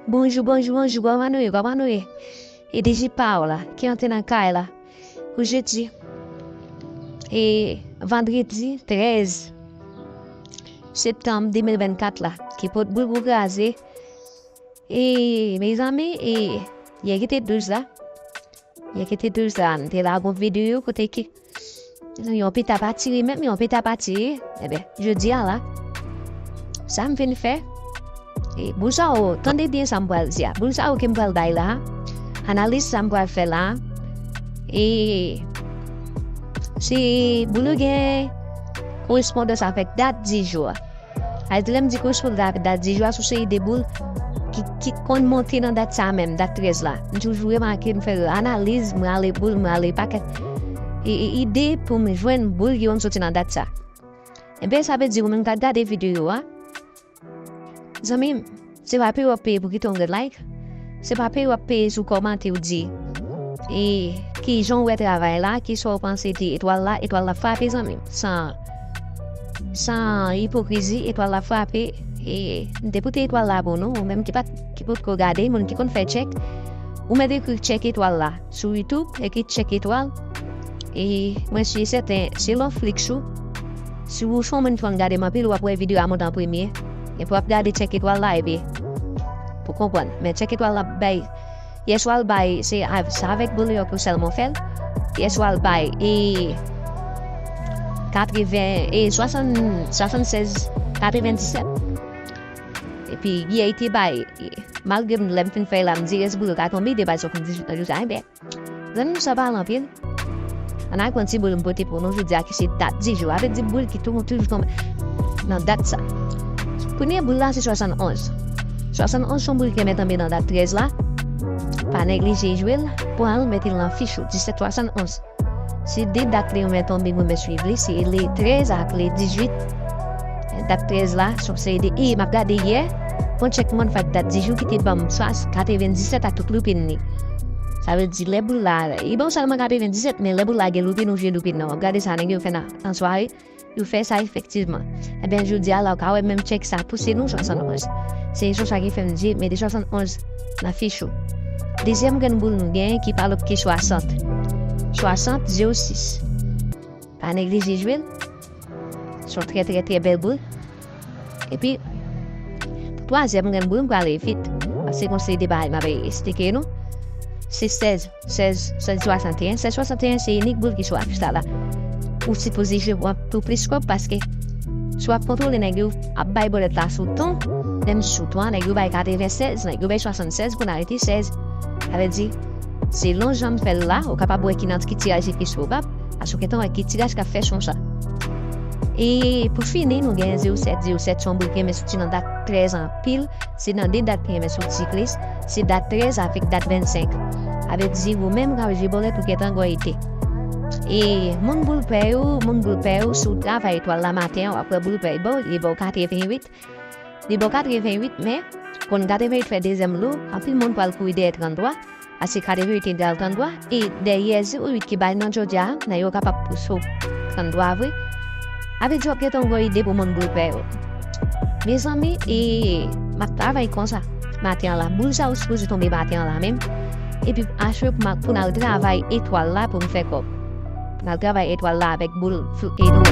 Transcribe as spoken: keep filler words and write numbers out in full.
Bonjou, bonjou, bonjou, kòman nou ye, kòman nou ye? E D J pa w la, ki antre nan kay la. Pou jedi, e vandredi trèz septanm de mil vennkat la, ki pot boul pou kraze. E, mezanmi, e, yè ki te douz la, yè ki te douz la, m te lage yon videyo kote ke yon pita pa tire, menm yon pita pa tire. Ebyen, jodi a la, sa m vin fè, e, boul sa yo, tande byen sa m pral di a. Boul sa yo ke m pral bay la, analiz sa m pral fè la, e, se boul yo gen korespondans avèk dat di jou a. Sa vle di, lè m di korespondans avèk dat di jou a, se yon seri de boul ki, ki konn monte nan dat sa menm, dat trèz la. M toujou remake, m fè analiz, m rale boul, m rale pakèt e, e ide pou m jwenn boul ki konn soti nan dat sa. Ebyen, sa vle di, ou menm k ap gade videyo a, zanmi m, se pa peye w ap peye pou kite yon red like, se pa peye w ap peye si w kòmante, w di, e, kijan w wè travay la, kisa w panse de etwal la, etwal la frape, zanmi m, san, san ipokrizi, etwal la frape, e, m te pote etwal la pou nou, ou menm ki pa t, ki potko gade, moun ki konn fè tchèk, ou mèt ekri tchèk etwal la sou YouTube, ekri tchèk etwal. E mwen si e sèten, selon Flix ou, si ou se yon moun ki konn gade m anpil, w ap wè videyo a monte an premye. Epi w ap gade tchèk etwal la, epi pou konprann. Men tchèk etwal la bay, yèswa l bay, se av-, se avèk boul yo ke sèlman w fè l. Yèswa l bay, e katreven, e swasann, swasannsèz, katrevendisèt. Epi yè, li te bay, e, malgre m, lè m fin fè l la, m di rès boul yo ka tonbe, li te bay swasanndizwit nan jou sa, enben, zanmi m, sa pa al anpil. Ann al pran ti boul m pote pou nou jodi a, ki se dat di jou a. Sa vle di boul ki tou-, toujou tonbe nan dat sa. Premye boul la, se swasannonz. Swasannonz se yon boul ki renmen tonbe nan dat trèz la. Pa neglije jwe l, pran l, mete l nan fich ou, disèt swasannonz. Se de dat li renmen tonbe, mwen swiv li, se le trèz ak le dizwit. Dat trèz la, se yon seri de, e m ap gade yè, bon, tchèk mòn fè dat di jou ki te ban m swa katrevendisèt ak tout loupin li. Sa vle di lè boul la, li ban w sèlman katrevendisèt, men lè boul la gen loupin, ou jwe loupin nan. W ap gade sa nèg yo fè nan, nan sware, yo fè sa efektivman. Ebyen, jodi a la, w ka wè menm tchèk sa pouse nou swasannonz. Se rezon sa ki fè m di, mete swasannonz nan fich ou. Dezyèm grenn boul nou genyen ki pa lòt ke swasant. Swasant zewo sis. Pa neglije jwe l. Se yon trè, trè, trè bèl boul. Epi, pou twazyèm grenn boul, m prale vit. Paske gon seri de bagay m ap esplike nou. Se sèz, sèz, sèz swasanteyen. Sèz swasanteyen, se inik boul ki sou afich la la. Ou sipoze jwe pou, pou plis kòb, paske si w ap kontwole nèg yo ap bay bòlèt la sou ton, menm sou ton an, nèg yo bay katrevensèz, nèg yo bay swasannsèz pou n arete sèz. Sa vle di, selon jan m fè l la, ou kapab wè ki nan ki tiraj li plis pwobab, paske w gentan wè ki tiraj k ap fè chans la. E pou fini, nou gen zewo sèt, zewo sèt se yon boul ki renmen soti nan dat trèz anpil, se nan de dat ki renmen soti plis, se dat trèz avèk dat vennsenk. Sa vle di, ou menm k ap jwe bòlèt, ou gentan gen yon ide. E moun boul pè yo, moun boul pè yo, si w travay etwal la maten an, w ap wè boul pè yo, li ba w katreventuit. Li ba w katreventuit, men, konn katreventuit fè dezyèm lo, anpil moun pral kouri dèyè tranntwa, paske katreventuit egal tranntwa, e dèyè zewo uit ki bay nan Georgia, nan yo kapab pouse w tranntwa vre. Sa vle di w ap gentan yon ide pou moun boul pè yo. Mezanmi, e, m ap travay konsa. Maten an la, boul sa yo sipoze tonbe maten an la menm. Epi, aswè pou m al, pou n al travay etwal la pou n fè kòb. N al travay etwal la avèk boul fl-, e nou.